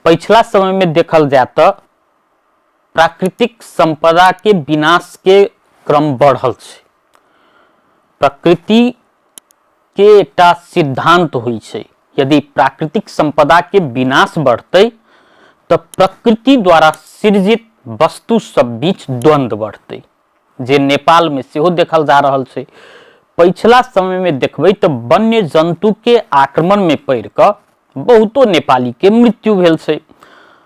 पछिला समयमे देखल जाय तऽ प्राकृतिक सम्पदाके विनाशके क्रम बढ़ल छै। प्रकृतिके एकटा सिद्धान्त होइ छै, यदि प्राकृतिक सम्पदाके विनाश बढ़तै तऽ प्रकृति द्वारा सृजित वस्तु सब बीच द्वन्द्व बढ़तै, जे नेपालमे सेहो देखल जा रहल छै। पछिला समयमे देखबै तऽ वन्य जन्तुके आक्रमणमे पड़ि कऽ बहुतो नेपालीके मृत्यु भेल छै।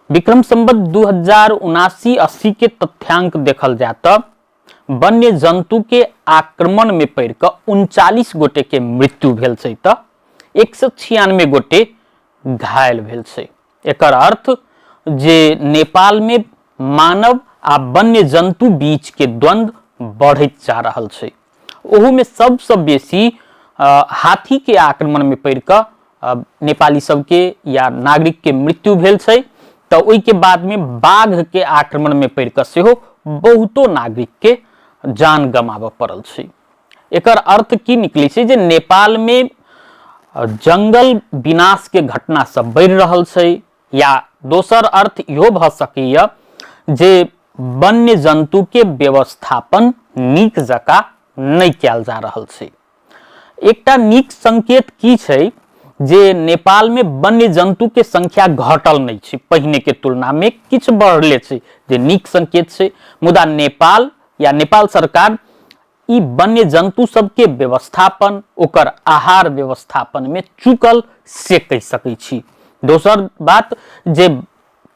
विक्रम संवत 2079-80 के तथ्यांक देखल जाय तऽ वन्य जन्तुके आक्रमणमे पड़ि कऽ 39 गोटेके मृत्यु भेल छै तऽ 196 गोटे घायल भेल छै। एकर अर्थ जे नेपालमे मानव आ वन्य जन्तु बीचके द्वंद्व बढ़ैत जा रहल छै। ओहूमे सबसँ बेसी हाथीके आक्रमणमे पड़ि कऽ नेपाली सबके या नागरिकके मृत्यु भेल छै, तऽ ओहिके बादमे बाघके आक्रमणमे पड़ि कऽ सेहो बहुतो नागरिकके जान गमाबऽ पड़ल छै। एकर अर्थ की निकलै छै जे नेपालमे जंगल विनाशके घटना सब बढ़ि रहल छै, या दोसर अर्थ इहो भऽ सकैए जे वन्य जन्तुके व्यवस्थापन नीक जकाँ नहि कयल जा रहल छै। एकटा नीक संकेत की छै जे नेपालमे वन्य जन्तुके संख्या घटल नहि छै, पहिनेके तुलनामे किछु बढ़ले छै, जे नीक संकेत छै। मुदा नेपाल या नेपाल सरकार ई वन्य जन्तु सबके व्यवस्थापन, ओकर आहार व्यवस्थापनमे चुकल से कहि सकै छी। दोसर बात जे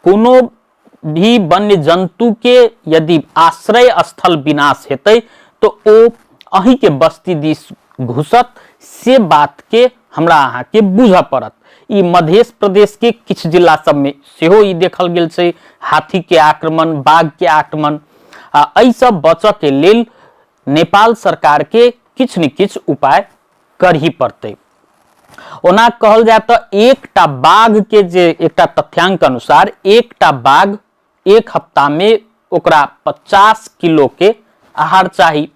कोनो भी वन्य जन्तु के यदि आश्रय स्थल विनाश हेतै तऽ ओ अहीँके बस्ती दिस घुसत, से बातके हमरा अहाँके बुझऽ पड़त। ई मध्य प्रदेश के किछु जिला सबमे सेहो ई देखल गेल छै, हाथीके आक्रमण, बाघके आक्रमण। आ एहिसँ बचऽके लेल नेपाल सरकारके किछु ने किछु उपाय करही पड़तै। ओना कहल जाय तऽ एकटा बाघ के जे एकटा तथ्यांक अनुसार एकटा बाघ एक हफ्ता में ओकरा 50 किलो के आहार चाही,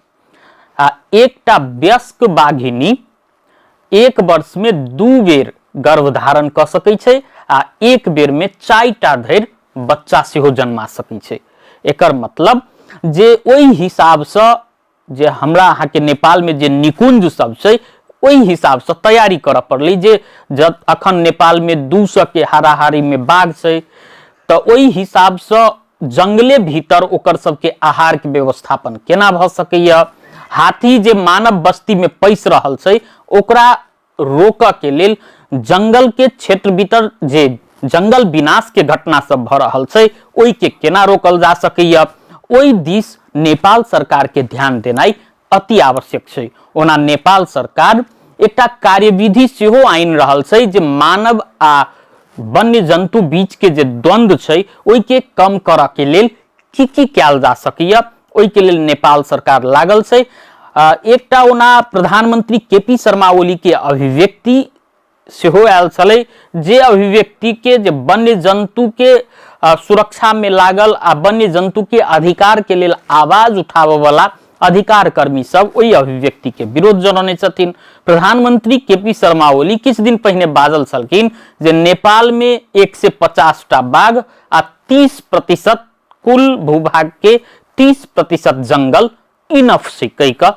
आ एकटा वयस्क बाघिनी एक वर्ष में 2 बेर गर्भधारण कऽ सकै छै आ एक बेर में 4टा धरि बच्चा सेहो जन्मा सकै छै। एकर मतलब जे ओहि हिसाबसँ जे हमरा अहाँके नेपालमे जे निकुंज सब छै ओहि हिसाबसँ तैयारी करऽ पड़लै जे जब अखन नेपालमे 200 के हाराहारीमे बाघ छै तऽ ओहि हिसाबसँ जंगले भीतर ओकर सबके आहारके व्यवस्थापन केना भऽ सकैए। हाथी जे मानव बस्तीमे पैसि रहल छै ओकरा रोकऽ के लेल जंगल के क्षेत्र भीतर जे जंगल विनाश के घटना सब भऽ रहल छै ओहि के केना रोकल जा सकैए, ओहि दिस नेपाल सरकार के ध्यान देनाइ अति आवश्यक छै। ओना नेपाल सरकार एकटा कार्यविधि सेहो आनि रहल छै जे मानव आ वन्य जन्तु बीच के जे द्वंद्व छै ओहि के कम करऽ के लेल की की कयल जा सकैए, ओहि के लेल नेपाल सरकार लागल छै। एकटा ओना प्रधानमंत्री के पी शर्मा ओली के अभिव्यक्ति सेहो आयल छलै, जे अभिव्यक्ति के जे वन्य जन्तु के सुरक्षा में लागल आ वन्य जन्तु के अधिकार के लेल आवाज उठाबऽ वाला अधिकार कर्मी सब ओहि अभिव्यक्ति के विरोध जनौने छथिन। प्रधानमंत्री के पी शर्मा ओली किछु दिन पहिने बाजल छलखिन जे नेपाल में 150टा बाघ आ 30% कुल भूभाग के 30% जंगल इनफ छै कहि कऽ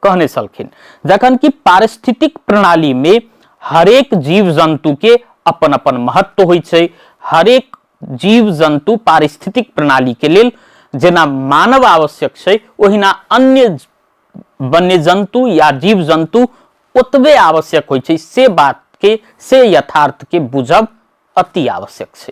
कहने छलखिन। जखन कि पारिस्थितिक प्रणाली में हरेक जीव जन्तु के अपन अपन महत्व होइ छै, हरेक जीव जन्तु पारिस्थितिक प्रणाली के लेल जेना मानव आवश्यक छै ओहिना अन्य वन्य जन्तु या जीव जन्तु ओतबे आवश्यक होइ छै, से बात के, से यथार्थ के बुझब अति आवश्यक छै।